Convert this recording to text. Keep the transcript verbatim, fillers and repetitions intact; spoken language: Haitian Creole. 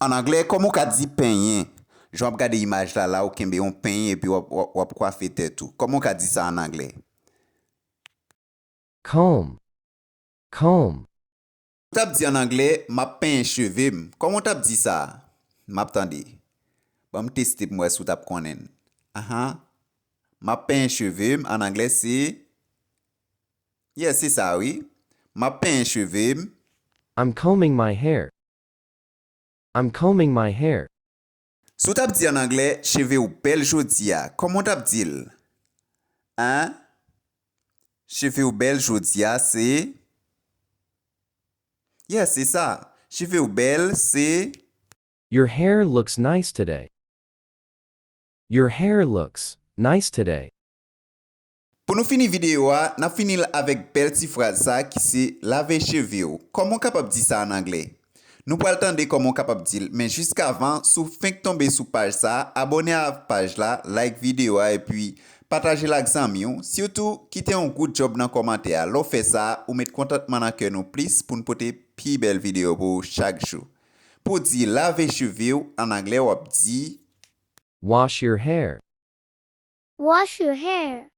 An anglè, kòman w ka di penyen? Jan w ap gade imaj la, la, ou kenbe yon penyen epi w ap, w ap, w ap kwafe tèt ou. Kòman w ka di sa an anglè? Comb. Comb. Ou t ap di an anglè, m ap penyen cheve m. Kòman w t ap di sa? M ap tande. Ban m teste pou m wè si w t ap konnen l. Ahan. M ap penyen cheve m, an anglè se. Yeah, se sa wi. M ap penyen cheve m. I'm combing my hair. I'm combing my hair. Si w t ap di an anglè, cheve w bèl jodi a, kòman w t ap di l? Hein? Cheve w bèl jodi a, se. Yeah, se sa. Cheve w bèl, se. Your hair looks nice today. Your hair looks nice today. Pou nou fini videyo a, n ap fini l avèk bèl ti fraz sa ki se lave cheve w. Kòman w kapab di sa an anglè? Nou pral tande kòman w kapab di l, men jiskavan, si w fenk tonbe sou paj sa, abòne ak paj la, like videyo a epi pataje l ak zanmi w. Sitou, kite yon good job nan kòmantè a. Lè w fè sa, ou met kontantman nan kè nou plis pou n pote pi bèl videyo pou ou chak jou. Pou w di lave cheve w, an anglè w ap di. Wash your hair. Wash your hair.